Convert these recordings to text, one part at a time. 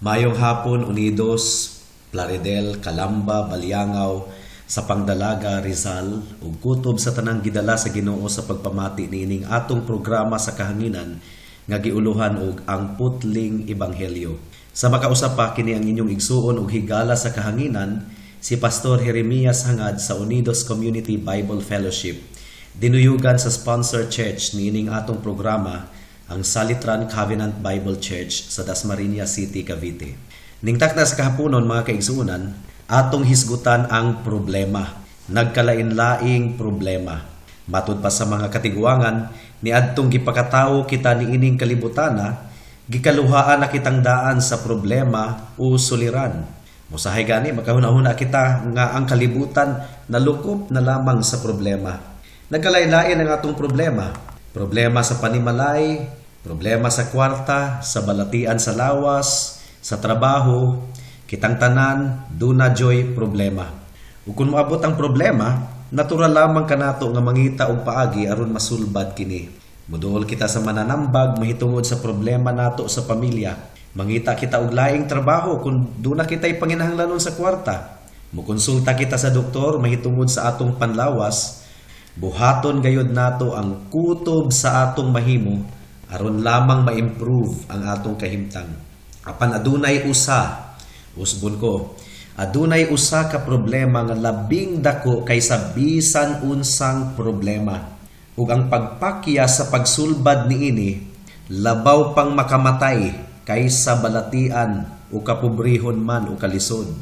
Maayong hapon, Unidos, Plaridel, Calamba, Baliangao, Sapang Dalaga, Rizal, ug kutob sa tanang gidala sa Ginoo sa pagpamati niining atong programa sa kahanginan nga giuluhan og Ang Putling Ebanghelyo. Sa makausa pa, kini ang inyong igsuon ug higala sa kahanginan, si Pastor Jeremias Hangad sa Unidos Community Bible Fellowship. Dinuyugan sa sponsor church niining atong programa, ang Salitran Covenant Bible Church sa Dasmariñas City, Cavite. Ning takna sa kahaponon, mga kaigsuonan, atong hisgutan ang problema. Nagkalain-laing problema. Matud pa sa mga katiguangan, niadtong gipakatawo kita niining kalibutana, gikaluhaan na kitang daan sa problema o suliran. Musahay gani makahuna-huna kita nga ang kalibutan nalukop na lamang sa problema. Nagkalain-lain ang atong problema. Problema sa panimalay, problema sa kwarta, sa balatian sa lawas, sa trabaho, kitang tanan, duna juy problema. Ug kung moabot ang problema, natural lamang kanato nga mangita og paagi aron masulbad kini. Muduol kita sa mananambag mahitungod sa problema nato sa pamilya. Mangita kita og laing trabaho kung duna kita'y panginahanglanon sa kwarta. Mukonsulta kita sa doktor mahitungod sa atong panlawas. Buhaton gayud nato ang kutob sa atong mahimo aron lamang ma-improve ang atong kahimtang. Apan adunay usa, usbon ko, adunay usa ka problema nga labing dako kaysa bisan unsang problema. Ug ang pagpakya sa pagsulbad niini labaw pang makamatay kaysa balatian o kapobrehon man o kalisod.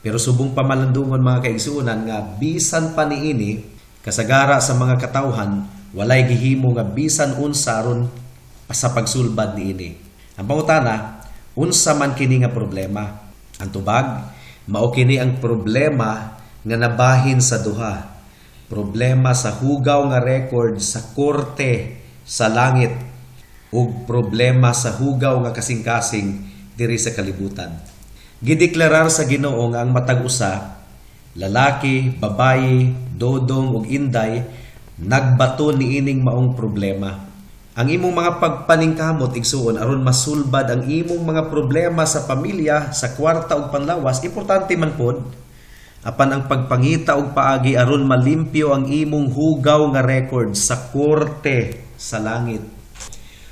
Pero subong pamalandungon, mga kaigsuonan, nga bisan pa niini, kasagara sa mga katawhan walay gihimo nga bisan unsa aron sa pagsulbad niini. Ang pangutana, unsa man kini nga problema? Ang tubag, mao kini ang problema nga nabahin sa duha. Problema sa hugaw nga record sa korte sa langit ug problema sa hugaw nga kasing-kasing diri sa kalibutan. Gideklarar sa Ginoo nga ang matag usa, lalaki, babayi, dodong ug inday, nagbato niining maong problema. Ang imong mga pagpaningkamot, igsuon, aron masulbad ang imong mga problema sa pamilya, sa kwarta ug panlawas, importante man pod. Apan ang pagpangita og paagi aron malimpyo ang imong hugaw nga record sa korte sa langit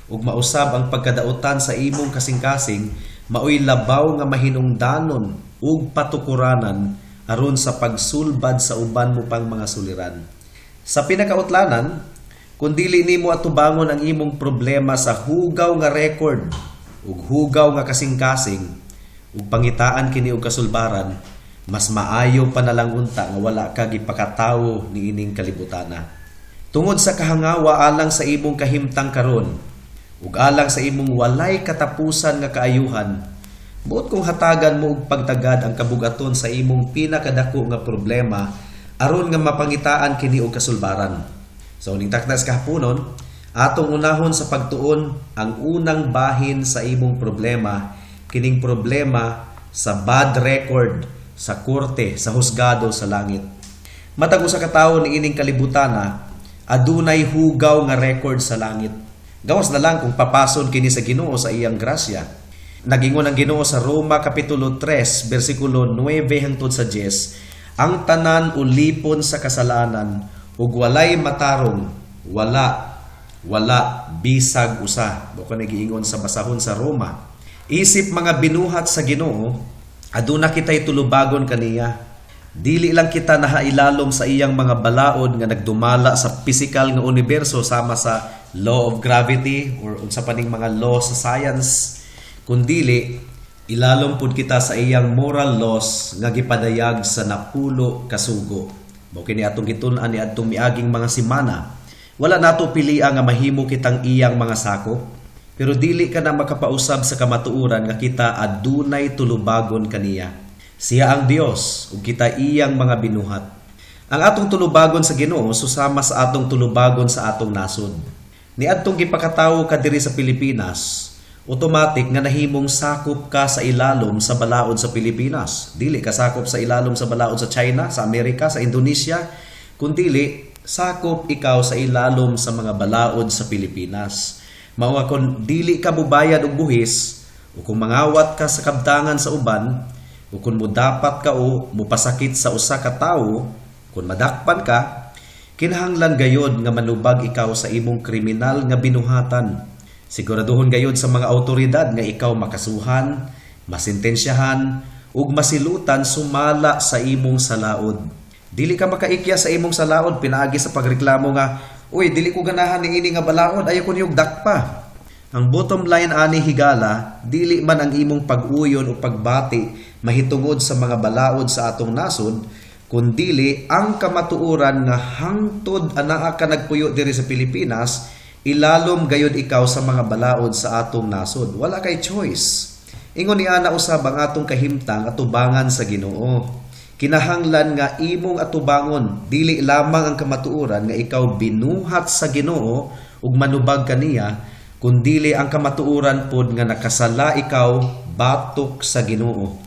ug mausab ang pagkadautan sa imong kasing-kasing, maoy labaw nga mahinungdanon ug patukuranan aron sa pagsulbad sa uban mo pang mga suliran. Sa pinakautlanan, kung dili nimo atubangon ang imong problema sa hugaw nga record ug hugaw nga kasing-kasing ug pangitaan kini og kasulbaran, mas maayo pa na lang unta nga wala ka gipakatawo niining kalibutana. Tungod sa kahangawa alang sa imong kahimtang karon ug alang sa imong walay katapusan nga kaayuhan, buot kong hatagan mo og pagtagad ang kabugaton sa imong pinakadako nga problema aron nga mapangitaan kini og kasulbaran. So ning takna sa kahaponon, atong unahon sa pagtuon ang unang bahin sa imong problema, kining problema sa bad record sa korte, sa husgado sa langit. Matag usa ka tawo niining kalibutana adunay hugaw nga record sa langit. Gawas na lang kung papason kini sa Ginoo sa iyang grasya. Nagingon ang Ginoo sa Roma kapitulo 3 bersikulo 9 hangtod sa 10, "Ang tanan ulipon sa kasalanan ug walay matarong, wala, wala bisag usa." Mao kani giingon sa basahon sa Roma. Isip mga binuhat sa Ginoo, aduna kitay tulubagon kaniya. Dili lang kita nahailalom sa iyang mga balaod nga nagdumala sa pisikal nga universo sama sa law of gravity or unsa pa ning mga law sa science, kundili ilalom pud kita sa iyang moral laws nga gipadayag sa 10 ka sugo. Mao kini atong gitun-an niadtong miaging mga semana. Wala nato pilia nga mahimo kitang iyang mga sakop, pero dili ka na makapausab sa kamatuoran nga kita adunay tulubagon kaniya. Siya ang Dios ug kita iyang mga binuhat. Ang atong tulubagon sa Ginoo susama sa atong tulubagon sa atong nasod. Niadtong gipakatawo ka diri sa Pilipinas, automatic nga nahimong sakop ka sa ilalom sa balaod sa Pilipinas. Dili ka sakop sa ilalom sa balaod sa China, sa Amerika, sa Indonesia, kundili sakop ikaw sa ilalom sa mga balaod sa Pilipinas. Mao nga kon dili ka mubayad og buhis, O kung mangawat ka sa kabtangan sa uban, o kung mudapat ka o mupasakit sa usa ka tawo, kung madakpan ka, kinahanglan gayod nga manubag ikaw sa imong kriminal nga binuhatan. Siguraduhon gayod sa mga awtoridad nga ikaw makasuhan, masentensyahan, ug masilutan sumala sa imong salaod. Dili ka makaikya sa imong salaod pinaagi sa pagreklamo nga, "Uy, dili ko ganahan niini nga balaod, ayaw ko niyog dakpa." Ang bottom line ani, higala, dili man ang imong pag-uyon o pagbati mahitungod sa mga balaod sa atong nasod, kundili ang kamatuoran nga hangtod anaa ka nagpuyo diri sa Pilipinas, ilalom gayud ikaw sa mga balaod sa atong nasod. Wala kay choice. Ingon ni ana usab ang atong kahimtang atubangan sa Ginoo. Kinahanglan nga imong atubangon dili lamang ang kamatuoran nga ikaw binuhat sa Ginoo ug manubag kaniya, kundili ang kamatuoran pod nga nakasala ikaw batok sa Ginoo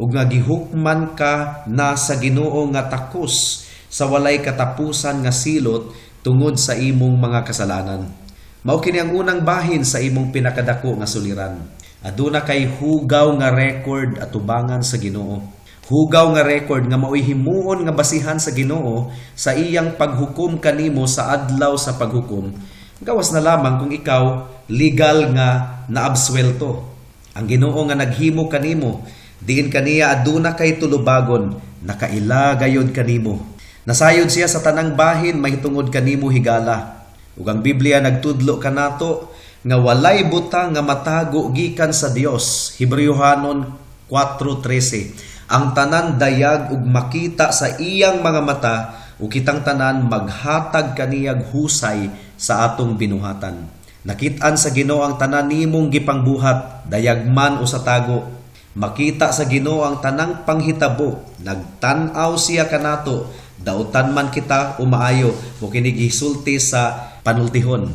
ug nga gihukman ka na sa Ginoo nga takos sa walay katapusan nga silot tungod sa imong mga kasalanan. Mao kini ang unang bahin sa imong pinakadako nga suliran. Aduna kay hugaw nga record atubangan sa Ginoo. Hugaw nga record nga maoy himuon nga basihan sa Ginoo sa iyang paghukom kanimo sa Adlaw sa Paghukom. Gawas na lamang kung ikaw legal nga naabswelto. Ang Ginoo nga naghimo kanimo, diin kaniya aduna kay tulubagon, nakaila gayod kanimo. Nasayod siya sa tanang bahin mahitungod kanimo, higala. Ug ang Biblia nagtudlo kanato nga walay butang nga matago gikan sa Dios. Hebreohanon 4:13. Ang tanan dayag ug makita sa iyang mga mata, ug kitang tanan maghatag kaniyag husay sa atong binuhatan. Nakit-an sa Ginoo ang tanan nimong gipangbuhat, dayag man o sa tago. Makita sa Ginoo ang tanang panghitabo, nagtan-aw siya kanato, dautan man kita o maayo, mao kini gisulti sa panultihon.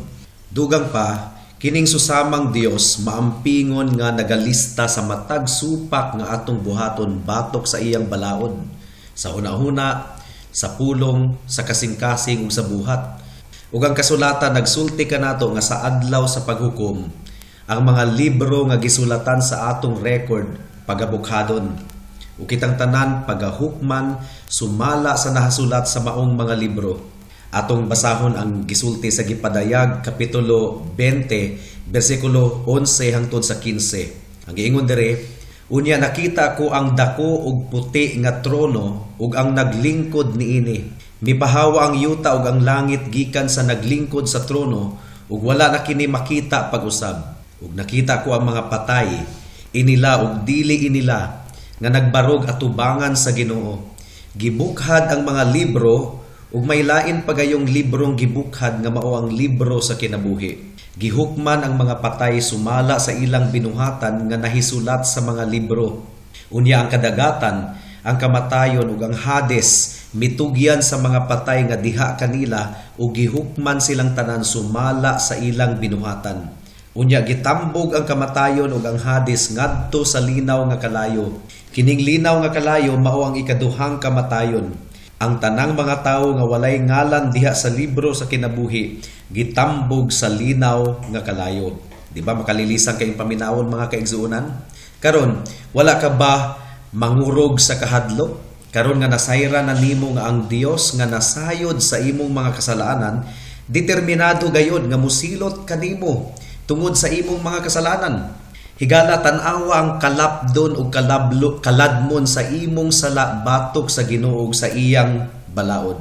Dugang pa, kining susamang Dios maampingon nga nagalista sa matag supak nga atong buhaton batok sa iyang balaod. Sa hunahuna, sa pulong, sa kasing-kasing ug sa buhat. Ug ang kasulatan nagsulti kanato nga sa Adlaw sa Paghukom, ang mga libro nga gisulatan sa atong record pagabukhadon. Ug kitang tanan pagahukman sumala sa nahasulat sa maong mga libro. Atong basahon ang gisulti sa Gipadayag kapitulo 20 bersikulo 11 hangtod sa 15. Ang giingon diri, "Unya nakita ko ang dako ug puti nga trono ug ang naglingkod niini. Mipahawa ang yuta ug ang langit gikan sa naglingkod sa trono ug wala na kini makita pag-usab. Ug nakita ko ang mga patay, inila ug dili inila, nga nagbarog atubangan sa Ginoo. Gibukhad ang mga libro ug may lain pagayong librong gibukhad nga mao ang libro sa kinabuhi. Gihukman ang mga patay sumala sa ilang binuhatan nga nahisulat sa mga libro. Unya ang kadagatan, ang kamatayon ug ang Hades mitugyan sa mga patay nga diha kanila ug gihukman silang tanan sumala sa ilang binuhatan. Unya gitambog ang kamatayon ug ang Hades ngadto sa linaw nga kalayo. Kining linaw nga kalayo mao ang ikaduhang kamatayon. Ang tanang mga tawo nga walay ngalan diha sa libro sa kinabuhi gitambog sa linaw nga kalayo." Di ba makalilisan kayong paminawon, mga kaigsuonan? Karon, wala ka ba mangurog sa kahadlok? Karon nga nasayra na nimo nga ang Dios nga nasayod sa imong mga kasalanan, determinado gayod nga musilot kanimo tungod sa imong mga kasalanan. Higala, tan-awa ang kalapdon ug kalablo kaladmon sa imong sala batok sa Ginoo ug sa iyang balaod.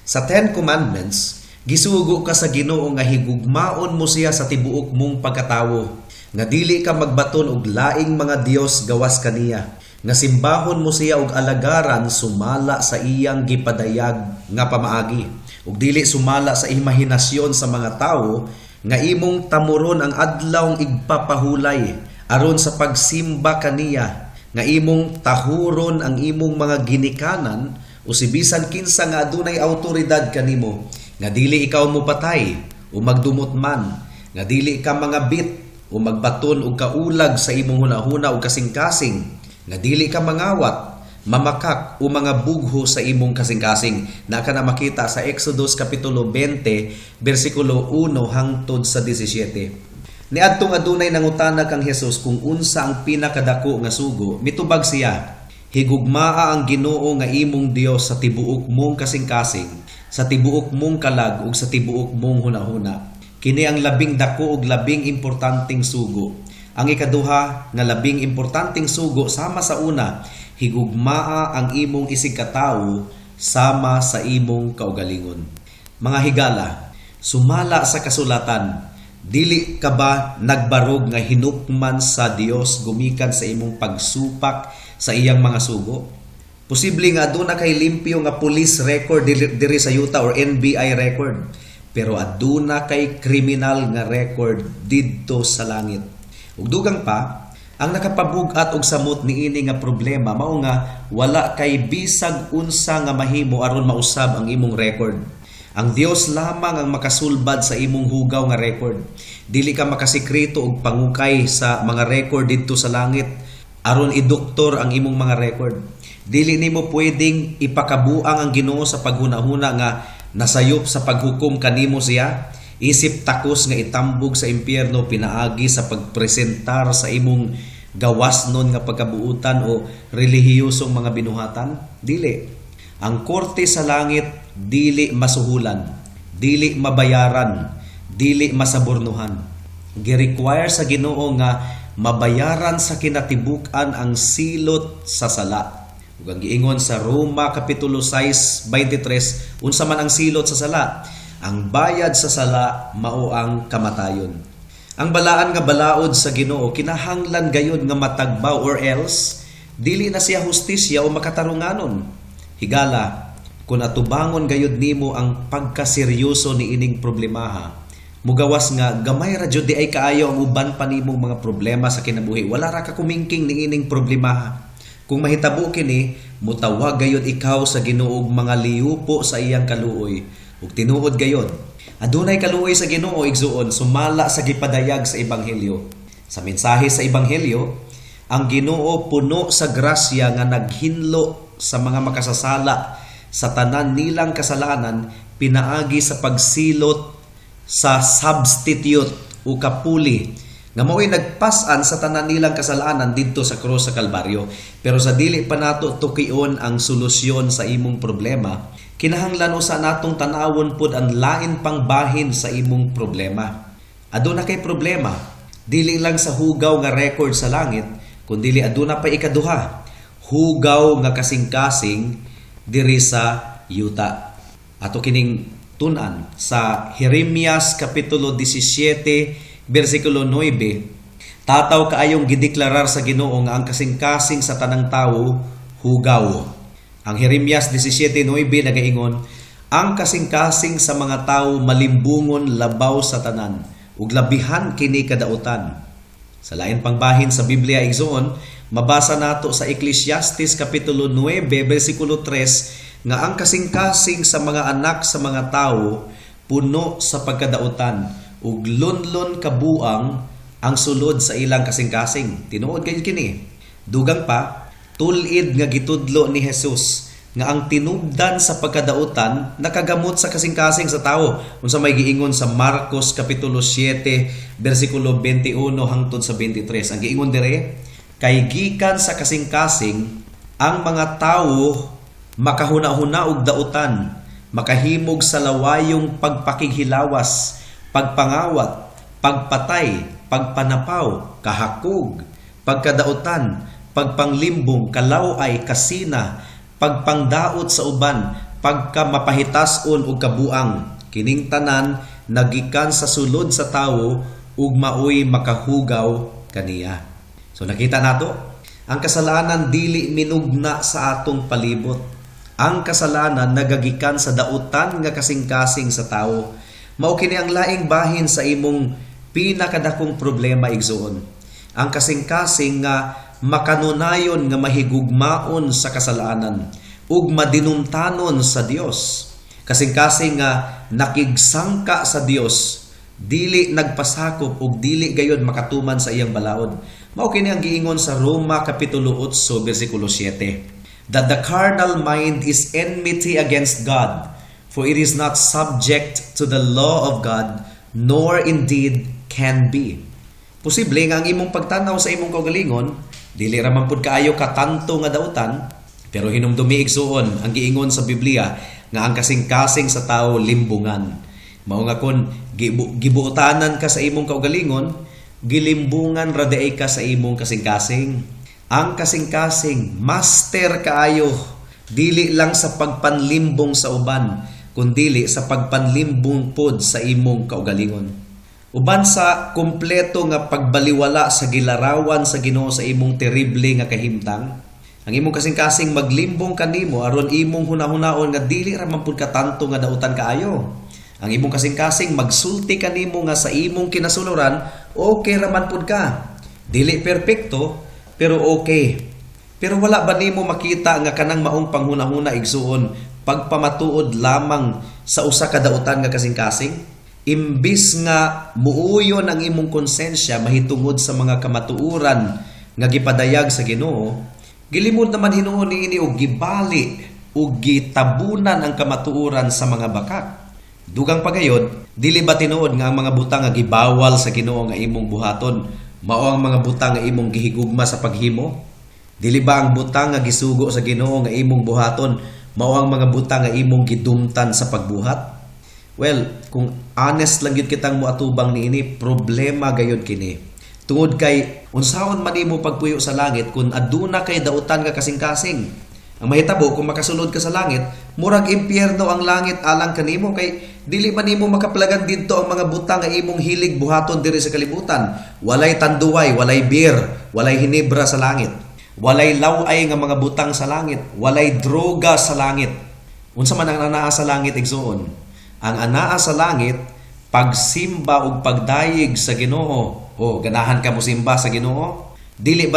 Sa Ten Commandments, gisugo ka sa Ginoo nga higugmaon mo siya sa tibuok mong pagkatawo, nga dili ka magbaton og laing mga dios gawas kaniya, nga simbahon mo siya og alagaran sumala sa iyang gipadayag nga pamaagi, ug dili sumala sa imahinasyon sa mga tawo, nga imong tamuron ang adlawng igpapahulay aron sa pagsimba kaniya, nga imong tahuron ang imong mga ginikanan o si bisan kinsa nga adunay awtoridad kanimo, nga dili ikaw mopatay o magdumot man, nga dili ka mangabit o magbaton og kaulag sa imong hunahuna o kasing-kasing, nga dili ka mangawat, mamakak o mga bugho sa imong kasing-kasing." Na ka na makita sa Exodus kapitulo 20 bersikulo 1 hangtod sa 17. Niadtong adunay nangutana kang Hesus kung unsa ang pinakadako nga sugo, mitubag siya, "Higugmaa ang Ginoo nga imong Dios sa tibuok mong kasing-kasing, sa tibuok mong kalag ug sa tibuok mong hunahuna." Kini ang labing dako ug labing importanteng sugo. Ang ikaduha nga labing importanteng sugo sama sa una, higugmaa ang imong isigkatawo sama sa imong kaugalingon. Mga higala, sumala sa kasulatan, dili ka ba nagbarog nga hinukman sa Dios gumikan sa imong pagsupak sa iyang mga sugo? Posible nga aduna kay limpyo nga police record diri sa yuta or NBI record, pero aduna kay kriminal nga record didto sa langit. Ug dugang pa, ang nakapabug-at og samot niini nga problema mao nga wala kay bisag unsa nga mahimo aron mausab ang imong record. Ang Dios lamang ang makasulbad sa imong hugaw nga record. Dili ka makasikreto og pangukay sa mga record didto sa langit aron idoktor ang imong mga record. Dili nimo pwedeng ipakabuang ang Ginoo sa paghunahuna nga nasayop sa paghukom kanimo siya isip takos nga itambog sa impyerno pinaagi sa pagpresentar sa imong gawasnon nga pagkabuutan o relihiyosong mga binuhatan. Dili. Ang korte sa langit dili masuhulan, dili mabayaran, dili masabornuhan. Gi-require sa Ginoo nga mabayaran sa kinatibuk-an ang silot sa sala. Ug ang giingon sa Roma kapitulo 6:23, unsa man ang silot sa sala? Ang bayad sa sala mao ang kamatayon. Ang balaan nga balaod sa Ginoo kinahanglan gayud nga matagbaw, or else dili na siya hustisya o makatarunganon. Higala, kung atubangon gayud nimo ang pagkaseryoso ni ining problemaha, mugawas nga gamay ra jud di ay kaayo ang uban pa nimong mga problema sa kinabuhi. Wala ra ka kumingking niining problemaha. Kung mahitabo kini, mutawag gayud ikaw sa Ginoo og mga liupo sa iyang kaluoy. Ug tinuod gayud, adunay kaluoy sa Ginoo, igsuon, sumala sa gipadayag sa ebanghelyo. Sa mensahe sa ebanghelyo, ang Ginoo puno sa grasya nga naghinlo sa mga makasasala sa tanan nilang kasalanan pinaagi sa pagsilot sa substitute o kapuli nga mao'y nagpas-an sa tanan nilang kasalanan didto sa krus sa Kalbaryo. Pero sa dili pa nato tukion ang solusyon sa imong problema, kinahanglan usa natong tan-awon pud ang lain pang bahin sa imong problema. Aduna kay problema, dili lang sa hugaw nga record sa langit, kundili aduna pa ikaduha, hugaw nga kasing-kasing diri sa yuta. Ato kining tun-an sa Jeremias kapitulo 17 bersikulo 9. Tataw kaayong gideklarar sa Ginoo nga ang kasing-kasing sa tanang tawo hugaw. Ang Jeremias 17:9 nagaingon, "Ang kasing-kasing sa mga tawo malimbungon labaw sa tanan, ug labihan kini kadautan." Sa lain pang bahin sa Biblia, igsoon, mabasa nato sa Ecclesiastes kapitulo 9 bersikulo 3 nga ang kasing-kasing sa mga anak sa mga tawo puno sa pagkadautan ug lunlon kabuang ang sulod sa ilang kasing-kasing. Tinuod gayud kini. Dugang pa, tul-id nga gitudlo ni Jesus nga ang tinubdan sa pagkadautan nakagamot sa kasing-kasing sa tawo. Unsa may giingon sa Marcos kapitulo 7 bersikulo 21 hangtod sa 23. Ang giingon dire, kay gikan sa kasing-kasing ang mga tawo makahuna-huna og dautan, makahimog sa lawayong pagpakighilawas, pagpangawat, pagpatay, pagpanapaw, kahakog, pagkadautan, pagpanglimbong, kalaway, kasina, pagpangdaot sa uban, pagkamapahitason ug kabuang. Kining tanan nagikan sa sulod sa tawo ug maoy makahugaw kaniya. So nakita nato, ang kasalanan dili minugna sa atong palibot. Ang kasalanan nagagikan sa dautan nga kasing-kasing sa tawo. Mao kini ang laing bahin sa imong pinakadakong problema, igsuon. Ang kasing-kasing nga makanunayon nga mahigugmaon sa kasalanan ug madinumtanon sa Dios. Kasing-kasing nga nakigsangka sa Dios, dili nagpasakop ug dili gayod makatuman sa iyang balaod. Mao kini ang giingon sa Roma kapitulo 8 bersikulo 7. That the carnal mind is enmity against God, for it is not subject to the law of God, nor indeed can be. Posible nga ang imong pagtanaw sa imong kaugalingon, dili ra man pud kaayo katanto nga dautan, pero hinumdumi, igsuon, ang giingon sa Biblia nga ang kasing-kasing sa tao limbungan. Mao nga kon gibuotanan ka sa imong kaugalingon, gilimbungan ra diay ka sa imong kasing-kasing. Ang kasing-kasing master kaayo dili lang sa pagpanlimbong sa uban, kundili sa pagpanlimbong pod sa imong kaugalingon. Uban sa kumpleto nga pagbaliwala sa gilarawan sa Ginoo sa imong terrible nga kahimtang, ang imong kasing-kasing maglimbong kanimo aron imong hunahunaon nga dili ra man pud katanto nga dautan kaayo. Ang imong kasing-kasing magsulti kanimo nga sa imong kinasuluran, okay ra man pud ka. Dili perpekto, pero okay. Pero wala ba nimo makita nga kanang maong panghunahuna, igsuon, pagpamatuod lamang sa usa ka dautan nga kasing-kasing? Imbis nga muuyon ang imong konsensya mahitungod sa mga kamatuoran nga gipadayag sa Ginoo, gilimod naman hinuon niini og gibali ug gitabunan ang kamatuoran sa mga bakak. Dugang pagayod, dili ba tinuod nga ang mga butang nga gibawal sa Ginoo nga imong buhaton mao ang mga butang nga imong gihigugma sa paghimo? Dili ba ang butang nga gisugo sa Ginoo nga imong buhaton mao ang mga butang nga imong gidumtan sa pagbuhat? Well, kung honest lang gyud kitang moatubang niini, problema gayud kini. Tungod kay unsaon man nimo pagpuyo sa langit kung aduna kay dautan nga kasing-kasing? Ang mahitabo kung makasulod ka sa langit, murag impyerno ang langit alang kanimo kay dili man nimo makaplagan didto ang mga butang nga imong hilig buhaton diri sa kalibutan. Walay Tanduay, walay beer, walay Ginebra sa langit. Walay laway nga mga butang sa langit, walay droga sa langit. Unsa man ang anaa sa langit, igsuon? Ang anaa sa langit, pagsimba ug pagdayeg sa Ginoo. O ganahan ka mo simba sa Ginoo? Dili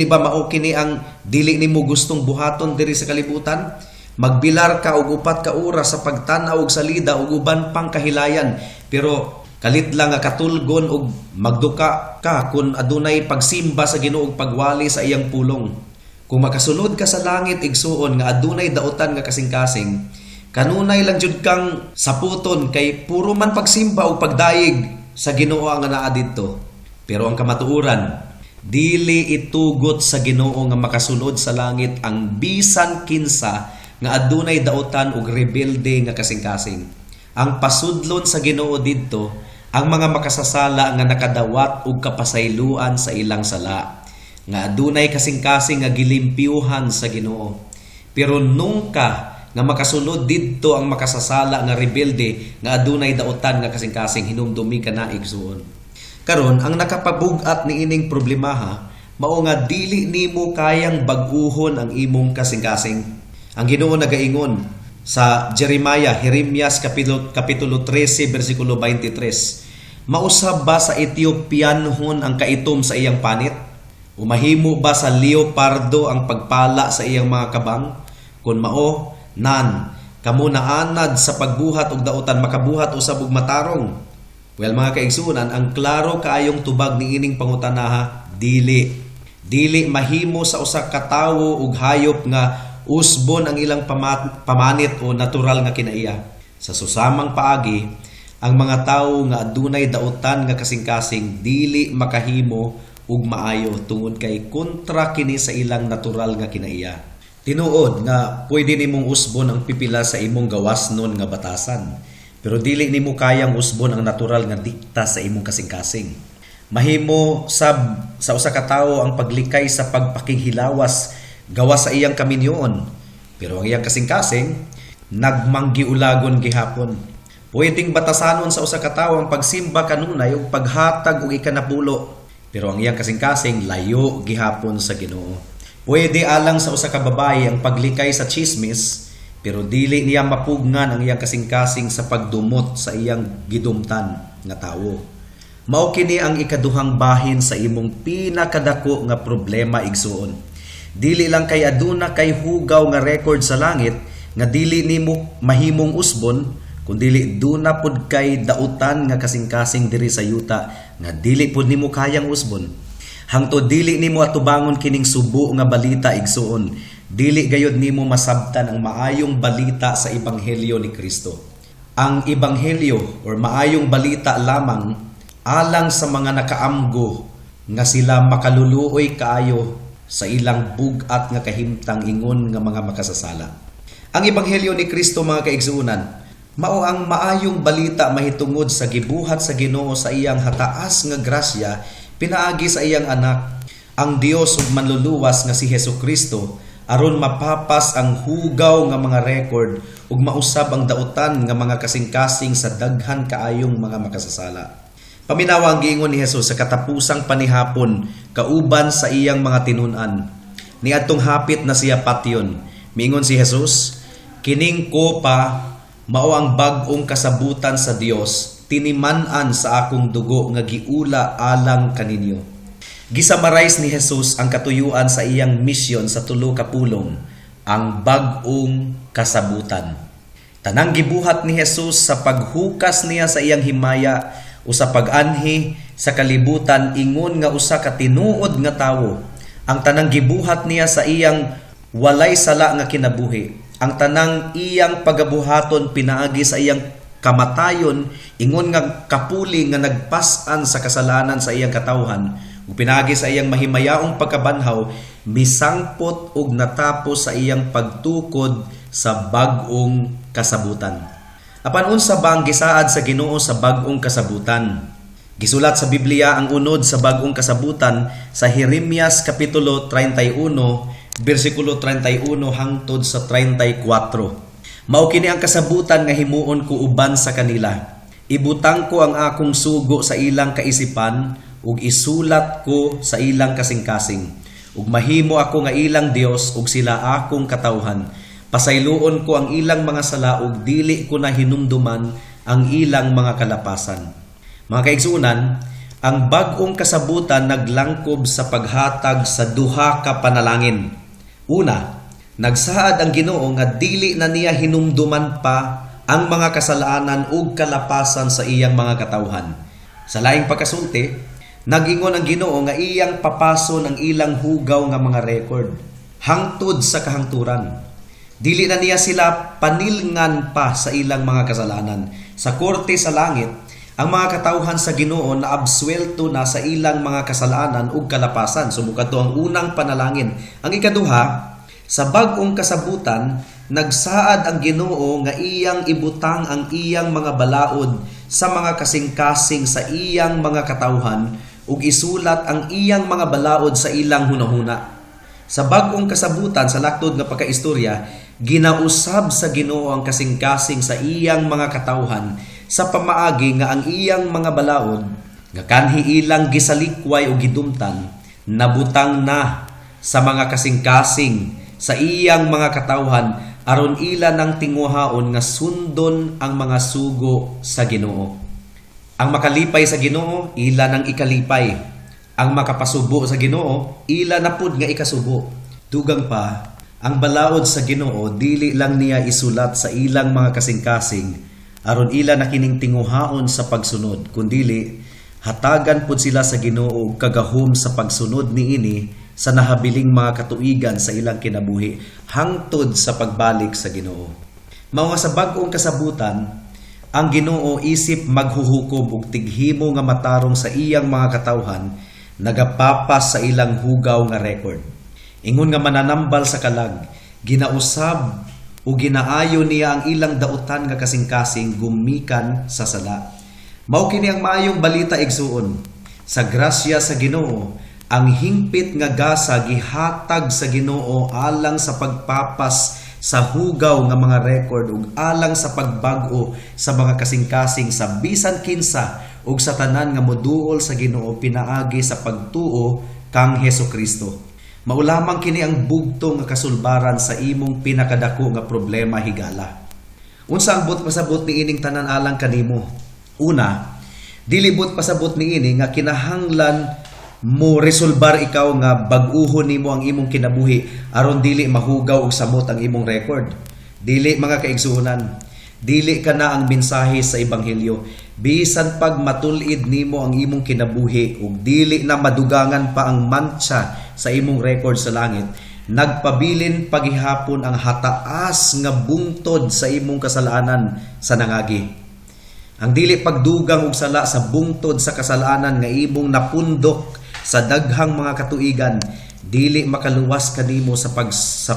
ba mao kini ang dili nimo gustong buhaton diri sa kalibutan? Magbilar ka og 4 ka oras sa pagtan-aw og salida ug uban pang kahilayan, pero kalit lang nga katulgon og magduka ka kung adunay pagsimba sa Ginoo ug pagwali sa iyang pulong. Kung makasulod ka sa langit, igsuon, nga adunay dautan nga kasing-kasing, kanunay lang jud kang saputon kay puro man pagsimba ug pagdayeg sa Ginoo ang naa didto. Pero ang kamatuoran, dili itugot sa Ginoo nga makasulod sa langit ang bisan kinsa nga adunay dautan ug rebelde nga kasing-kasing. Ang pasudlon sa Ginoo didto ang mga makasasala nga nakadawat og kapasayloan sa ilang sala, nga adunay kasing-kasing nga gilimpyuhan sa Ginoo. Pero nungka nga makasulod didto ang makasasala nga rebelde nga adunay dautan nga kasing-kasing. Hinumdumi kana, igsuon. Karon, ang nakapabug-at niining problemaha mao nga dili nimo kayang bag-uhon ang imong kasing-kasing. Ang Ginoo nagaingon sa Jeremiah, Jeremias kapitulo 13 bersikulo 23: "Mausab ba sa Ethiopianhon ang kaitom sa iyang panit? O mahimo ba sa leopardo ang pagpala sa iyang mga kabang? Kung mao, nan, kamo naanad sa pagbuhat og dautan, makabuhat usab og matarong." Well, mga kaigsuonan, ang klaro kaayong tubag niining pangutanaha, dili. Dili mahimo sa usa ka tawo ug hayop nga usbon ang ilang pamanit o natural nga kinaiya. Sa susamang paagi, ang mga tawo nga adunay dautan nga kasing-kasing dili makahimo ug maayo tungod kay kontra kini sa ilang natural nga kinaiya. Tinuod nga pwede nimong usbon ang pipila sa imong gawasnon nga batasan, pero dili nimo kayang usbon ang natural nga dikta sa imong kasing-kasing. Mahimo sab sa usa ka tawo ang paglikay sa pagpakighilawas gawas sa iyang kaminyoon, pero ang iyang kasing-kasing nagmanggiulagon gihapon. Pwedeng batasanon sa usa ka tawo ang pagsimba kanunay ug paghatag og ikanapulo, pero ang iyang kasing-kasing layo gihapon sa Ginoo. Pwede alang sa usa ka babaye ang paglikay sa chismis, pero dili niya mapugngan ang iyang kasing-kasing sa pagdumot sa iyang gidumtan nga tawo. Mao kini ang ikaduhang bahin sa imong pinakadako nga problema, igsuon. Dili lang kay aduna kay hugaw nga record sa langit nga dili nimo mahimong usbon, kundili duna pud kay dautan nga kasing-kasing diri sa yuta nga dili pud nimo kayang usbon. Hangtod dili nimo atubangon kining subo nga balita, igsuon, dili gayod nimo masabtan ang maayong balita sa ebanghelyo ni Kristo. Ang ebanghelyo or maayong balita lamang alang sa mga nakaamgo nga sila makaluluoy kaayo sa ilang bug-at nga kahimtang ingon nga mga makasasala. Ang Ebanghelyo ni Kristo, mga kaigsuonan, mao ang maayong balita mahitungod sa gibuhat sa Ginoo sa iyang hataas nga grasya pinaagi sa iyang anak, ang Dios ug Manluluwas nga si Hesus Kristo, aron mapapas ang hugaw nga mga record ug mausab ang dautan nga mga kasing-kasing sa daghan kaayong mga makasasala. Paminawa ang giingon ni Jesus sa katapusang panihapon kauban sa iyang mga tinun-an. Niadtong hapit na siya patyon. Miingon si Jesus, "Kining kopa mao ang bag-ong kasabutan sa Dios, tiniman-an sa akong dugo nga giula alang kaninyo." Gisummarize ni Jesus ang katuyuan sa iyang misyon sa tulo ka pulong, ang bag-ong kasabutan. Tanang gibuhat ni Jesus sa paghukas niya sa iyang himaya o sa pag-anhi sa kalibutan ingon nga usa ka tinuod nga tawo. Ang tanang gibuhat niya sa iyang walay sala nga kinabuhi. Ang tanang iyang pagabuhaton pinaagi sa iyang kamatayon ingon nga kapuli nga nagpas-an sa kasalanan sa iyang katawhan ug pinaagi sa iyang mahimayaong pagkabanhaw misangpot ug natapos sa iyang pagtukod sa bag-ong kasabutan. Apan unsa ba ang gisaad sa Ginoo sa bag-ong kasabutan? Gisulat sa Biblia ang unod sa bag-ong kasabutan sa Jeremias kapitulo 31 bersikulo 31 hangtod sa 34. "Mao kini ang kasabutan nga himuon ko uban sa kanila. Ibutang ko ang akong sugo sa ilang kaisipan ug isulat ko sa ilang kasing-kasing. Ug mahimo ako nga ilang Dios ug sila akong katawhan. Pasayloon ko ang ilang mga sala ug dili ko na hinumduman ang ilang mga kalapasan." Mga kaigsuonan, ang bag-ong kasabutan naglangkob sa paghatag sa duha ka panalangin. Una, nagsaad ang Ginoo nga dili na niya hinumduman pa ang mga kasalanan ug kalapasan sa iyang mga katawhan. Sa laing pagkasulti, nagingon ang Ginoo nga iyang papason ang ilang hugaw nga mga record hangtod sa kahangturan. Dili na niya sila panilngan pa sa ilang mga kasalanan. Sa korte sa langit, ang mga katawhan sa Ginoo na absuelto na sa ilang mga kasalanan ug kalapasan. So kadto ang unang panalangin. Ang ikaduha, sa bag-ong kasabutan, nagsaad ang Ginoo nga iyang ibutang ang iyang mga balaod sa mga kasing-kasing sa iyang mga katawhan ug isulat ang iyang mga balaod sa ilang hunahuna. Sa bag-ong kasabutan, sa laktod nga pagkaistorya, ginausab sa Ginoo ang kasing-kasing sa iyang mga katawhan sa pamaagi nga ang iyang mga balaod nga kanhi ilang gisalikway o gidumtan nabutang na sa mga kasing-kasing sa iyang mga katawhan aron ila nang tinguhaon nga sundon ang mga sugo sa Ginoo. Ang makalipay sa Ginoo, ila nang ikalipay. Ang makapasubo sa Ginoo, ila na pud nga ikasubo. Dugang pa, ang balaod sa Ginoo dili lang niya isulat sa ilang mga kasing-kasing aron ila na kining tinguhaon sa pagsunod, kundili hatagan pud sila sa Ginoo og kagahom sa pagsunod niini sa nahabiling mga katuigan sa ilang kinabuhi hangtod sa pagbalik sa Ginoo. Mao nga sa bag-ong kasabutan, ang Ginoo isip maghuhukom og tighimo nga matarong sa iyang mga katawhan, nagapapas sa ilang hugaw nga record. Ingon nga mananambal sa kalag, ginausab o ginaayo niya ang ilang dautan nga kasing-kasing gumikan sa sala. Mao kini ang maayong balita, igsuon. Sa grasya sa Ginoo, ang hingpit nga gasa gihatag sa Ginoo alang sa pagpapas sa hugaw nga mga record ug alang sa pagbag-o sa mga kasing-kasing sa bisan kinsa ug sa tanan nga moduol sa Ginoo pinaagi sa pagtuo kang Hesus Kristo. Mao lamang kini ang bugtong nga kasulbaran sa imong pinakadako nga problema, higala. Unsa ang buot pasabot ni ining tanan alang kanimo? Una, dili buot pasabot niini nga kinahanglan mo resolbar ikaw nga bag-uhon nimo ang imong kinabuhi aron dili mahugaw og samot ang imong record. Dili, mga kaigsuonan. Dili kana ang mensahe sa ebanghelyo. Bisan pag matul-id nimo ang imong kinabuhi ug dili na madugangan pa ang mantsa sa imong record sa langit, nagpabilin pagihapon ang hataas nga bungtod sa imong kasalanan sa nangagi. Ang dili pagdugang og sala sa bungtod sa kasalanan nga imong napundok sa daghang mga katuigan, dili makaluwas kanimo sa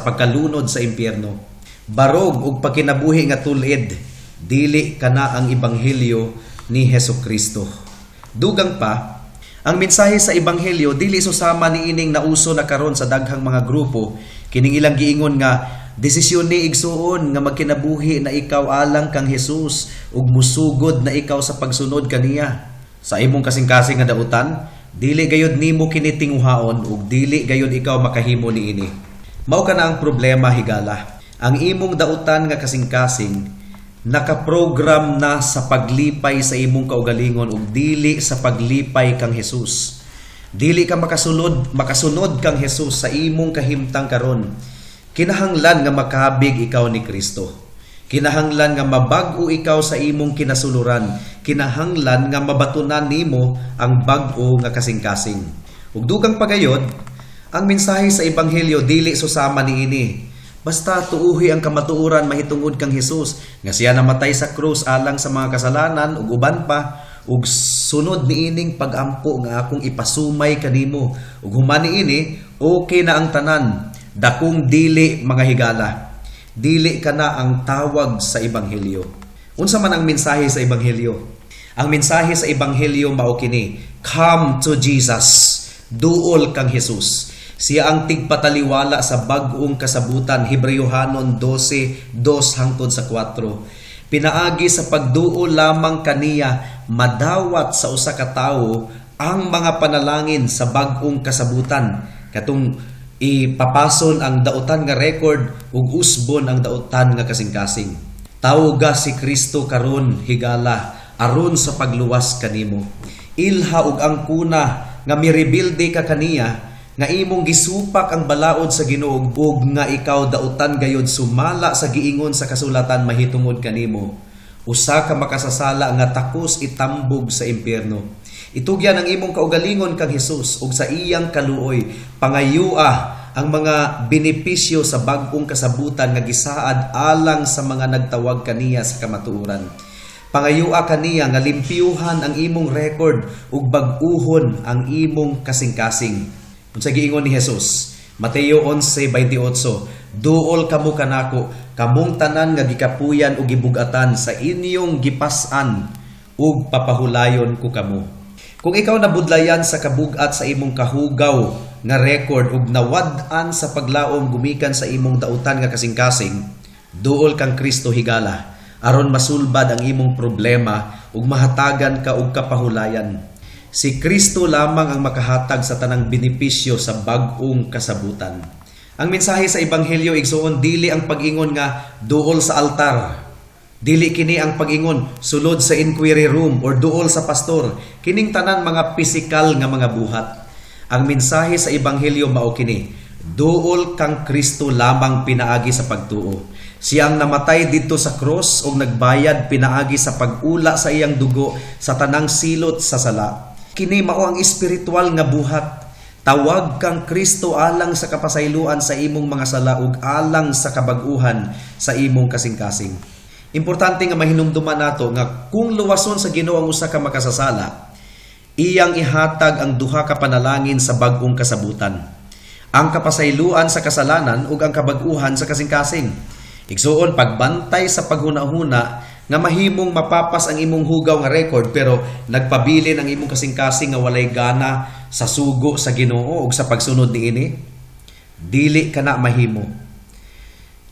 pagkalunod sa impyerno. Barog ug pagkinabuhi nga tul-id, dili kana ang ebanghelyo ni Hesus Kristo. Dugang pa, ang mensahe sa ebanghelyo dili susama niining nauso na karon sa daghang mga grupo, kining ilang giingon nga desisyon ni, igsuon, nga magkinabuhi na ikaw alang kang Jesus ug musugod na ikaw sa pagsunod kaniya. Sa imong kasing-kasing nga dautan, dili gayud nimo kini tinguhaon ug dili gayud ikaw makahimo niini. Mao kana ang problema, higala. Ang imong dautan nga kasing-kasing nakaprogram na sa paglipay sa imong kaugalingon ug dili sa paglipay kang Jesus. Dili ka makasunod kang Jesus sa imong kahimtang karon. Kinahanglan nga makabig ikaw ni Kristo. Kinahanglan nga mabag-o ikaw sa imong kinasuluran. Kinahanglan nga mabatunan nimo ang bag-o nga kasing-kasing. Ug dugang pagayod, ang mensahe sa ebanghelyo dili susama niini. Basta tuuhi ang kamatuoran mahitungod kang Hesus nga siya namatay sa krus alang sa mga kasalanan ug uban pa, ug sunod niining pagampo nga akong ipasumay kanimo, ug human niini okay na ang tanan. Dakong dili, mga higala. Dili kana ang tawag sa ebanghelyo. Unsa man ang mensahe sa ebanghelyo? Ang mensahe sa ebanghelyo mao kini: Come to Jesus. Duol kang Hesus. Siya ang tigpataliwala sa bag-ong kasabutan, Hebreohanon 12:2 hangtod sa 4. Pinaagi sa pagduol lamang kaniya, madawat sa usa ka tawo ang mga panalangin sa bag-ong kasabutan. Katong ipapason ang dautan nga record ug usbon ang dautan nga kasing-kasing. Tawga si Kristo karon, higala, aron sa pagluwas kanimo. Ilha ug angkuna nga mirebilde ka kaniya, nga imong gisupak ang balaod sa Ginoo ug nga ikaw dautan gayod sumala sa giingon sa kasulatan mahitungod kanimo, usa ka makasasala nga takos itambog sa impyerno. Itugyan ang imong kaugalingon kang Hesus ug sa iyang kaluoy pangayua ang mga benepisyo sa bag-ong kasabutan nga gisaad alang sa mga nagtawag kaniya sa kamatuoran. Pangayua kaniya nga limpyuhan ang imong record ug bag-uhon ang imong kasing-kasing. Unsa giingon ni Jesus? Mateo 11:28, "Duol kamo kanako, kamong tanan nga gikapuyan ug gibug-atan sa inyong gipas-an, ug papahulayon ko kamo." Kung ikaw nabudlayan sa kabug-at sa imong kahugaw nga record ug nawad-an sa paglaom gumikan sa imong dautan nga kasing-kasing, duol kang Kristo, higala, aron masulbad ang imong problema ug mahatagan ka og kapahulayan. Si Kristo lamang ang makahatag sa tanang benepisyo sa bag-ong kasabutan. Ang mensahe sa ebanghelyo, igsuon, dili ang pag-ingon nga duol sa altar. Dili kini ang pag-ingon sulod sa inquiry room or duol sa pastor. Kining tanan mga pisikal nga mga buhat. Ang mensahe sa ebanghelyo mao kini: Duol kang Kristo lamang pinaagi sa pagtuo. Siya ang namatay didto sa cross ug nagbayad pinaagi sa pag-ula sa iyang dugo sa tanang silot sa sala. Kini mao ang espiritual nga buhat. Tawag kang Kristo alang sa kapasayloan sa imong mga sala ug alang sa kabag-uhan sa imong kasing-kasing. Importante nga mahinumduman nato nga kung luwason sa Ginoo ang usa ka makasasala, iyang ihatag ang duha ka panalangin sa bag-ong kasabutan: ang kapasayloan sa kasalanan ug ang kabag-uhan sa kasing-kasing. Igsuon, pagbantay sa paghuna-huna nga mahimong mapapas ang imong hugaw nga record pero nagpabilin ang imong kasing-kasing nga walay gana sa sugo sa Ginoo ug sa pagsunod niini. Dili kana mahimo.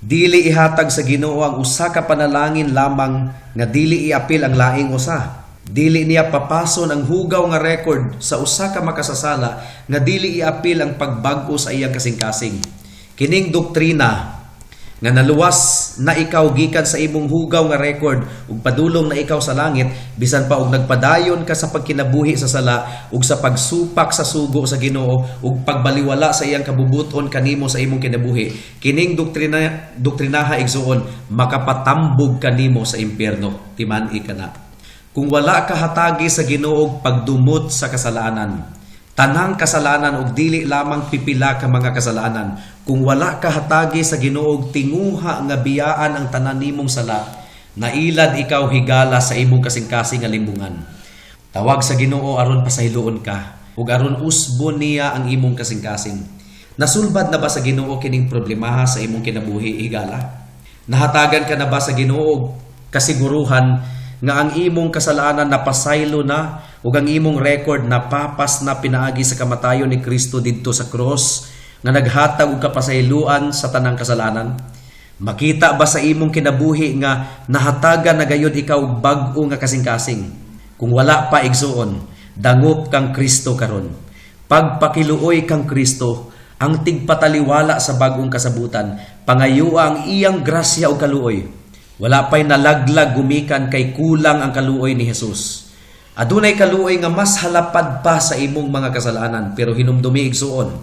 Dili ihatag sa Ginoo ang usa ka panalangin lamang nga dili iapil ang laing usa. Dili niya papason ang hugaw nga record sa usa ka makasasala nga dili iapil ang pagbag-o sa iyang kasing-kasing. Kining doktrina nga naluwas na ikaw gikan sa imong hugaw nga record ug padulong na ikaw sa langit bisan pa og nagpadayon ka sa pagkinabuhi sa sala ug sa pagsupak sa sugo sa Ginoo ug pagbaliwala sa iyang kabubuton kanimo sa imong kinabuhi, kining doktrinaha, igsuon, makapatambog kanimo sa impyerno. Timan-i kana. Kung wala ka hatagi sa Ginoo og pagdumot sa kasalanan, tanang kasalanan ug dili lamang pipila ka mga kasalanan, kung wala ka hatagi sa Ginoo og tinguha nga biyaan ang tanan nimong sala, Nailad ikaw, higala, sa imong kasing-kasing nga limbungan. Tawag sa Ginoo aron pasayloon ka ug aron usbon niya ang imong kasing-kasing. Nasulbad na ba sa Ginoo kining problemaha sa imong kinabuhi, higala? Nahatagan ka na ba sa Ginoo og kasiguruhan nga ang imong kasalanan napasaylo na ug ang imong record napapas na pinaagi sa kamatayon ni Kristo didto sa cross nga naghatag og kapasayloan sa tanang kasalanan? Makita ba sa imong kinabuhi nga nahatagan na gayud ikaw og bag-o nga kasing-kasing? Kung wala pa, igsuon, dangop kang Kristo karon. Pagpakiluoy kang Kristo, ang tigpataliwala sa bag-ong kasabutan, pangayoa ang iyang grasya ug kaluoy. Wala pa'y nalaglag gumikan kay kulang ang kaluoy ni Jesus. Adunay kaluoy nga mas halapad pa sa imong mga kasalanan, pero hinumdumi, igsuon,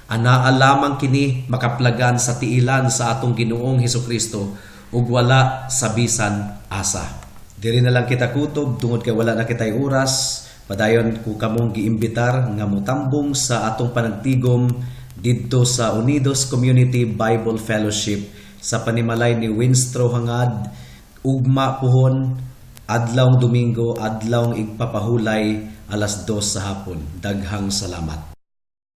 anaa lamang kini makaplagan sa tiilan sa atong Ginoong Hesukristo ug wala sa bisan asa. Diri na lang kita kutob tungod kay wala na kitay oras. Padayon ko kamong giimbitar nga motambong sa atong panagtigom didto sa Unidos Community Bible Fellowship sa panimalay ni Winstro Hangad ugma puhon, adlawng Domingo, adlawng igpapahulay, alas 2 sa hapon. Daghang salamat.